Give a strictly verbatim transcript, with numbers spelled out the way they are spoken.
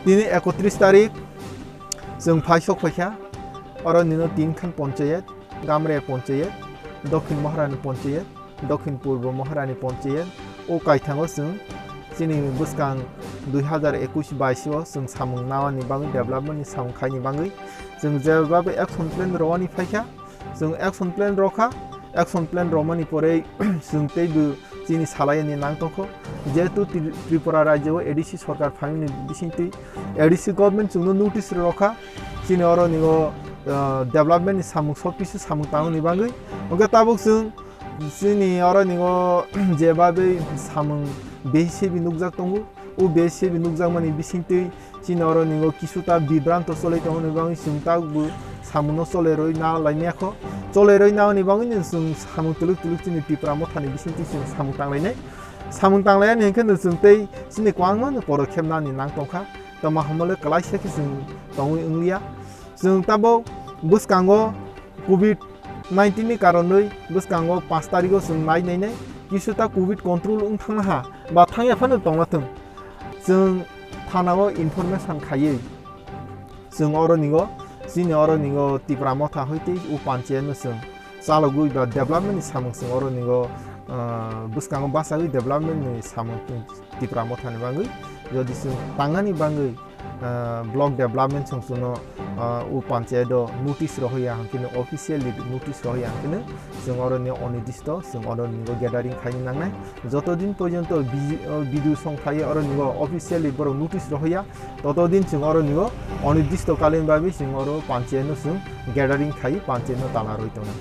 Tini ekotris tarik chwng phai sok phaikha, oro nino tin khan ponchayet, Gamre ponchayet, Dokhin Maharani ponchayet, Dokhin Purbo Maharani ponchayet, o kaithango chwng chini bwskang dui hazar ekush bais o chwng samung nawani bagwi, development ni samung khaini bagwi chwng jeba bai action plan rwani phaikha. Chwng action plan rokha, action plan romani porei chwng teibo chini salaini nang tongkho. Jehetu Tri-, Tripura rajyo o A D C sorkar phaimani bisingtwi A D C government chwngno notice rokha, chini oro ningo, ah, development ni samung, sob kisu samung tangmani bagwi. Hwnkhe tabuk chwng chini oro ningo jeba bai samung B C B nukjak tongo. O B C B nukjakmani bisingtwi chini oro ningo kisuta bibranto cholai tongmani bagwi chwng tabukbo samungno choleroi na laimaya kho. Choleroi namani bagwino chwng samung twlwk twlwk chini Tipra Mothani bisingtwi chwng samung tanglainai. Samung tanglaiyani hinkhe no chwng tei chini kwbangma no porokhep nani nang tongkha. Tamo hamole kwlaisa khe chwng tongwi wngliya. Chwng tabuk bwskango covid nineteen ni karonwi bwskango panch tarigo chwng nai nainai, kisuta covid control wng thangna ha ba thangya phano tongna thwng. Chwng thanao information khaiwi chwng oro ningo, chini oro ningo Tipra Motha hoi tei o panchayat no chwng chalogwi ba development ni samung chwng oro ningo, ah, bwskango bachagwi development ni samung chwng Tipra Mothani bagwi, jodi chwng tangani bagwi, ah, block development song chwngno, ah, o panchayat o notice rohoya hwnkhe no, officially notice rohoya hwnkhe no, chwng oro ni onidisto, chwng oro ni gathering khaini nangnai. Joto din porjonto biji-, o, B D O song phai oro ni officially borok notice rohoya, toto din chwng oro ni onidisto kalin bagwi chwng oro panchayat no chwng gathering khai panchayat no tala roi tongnai.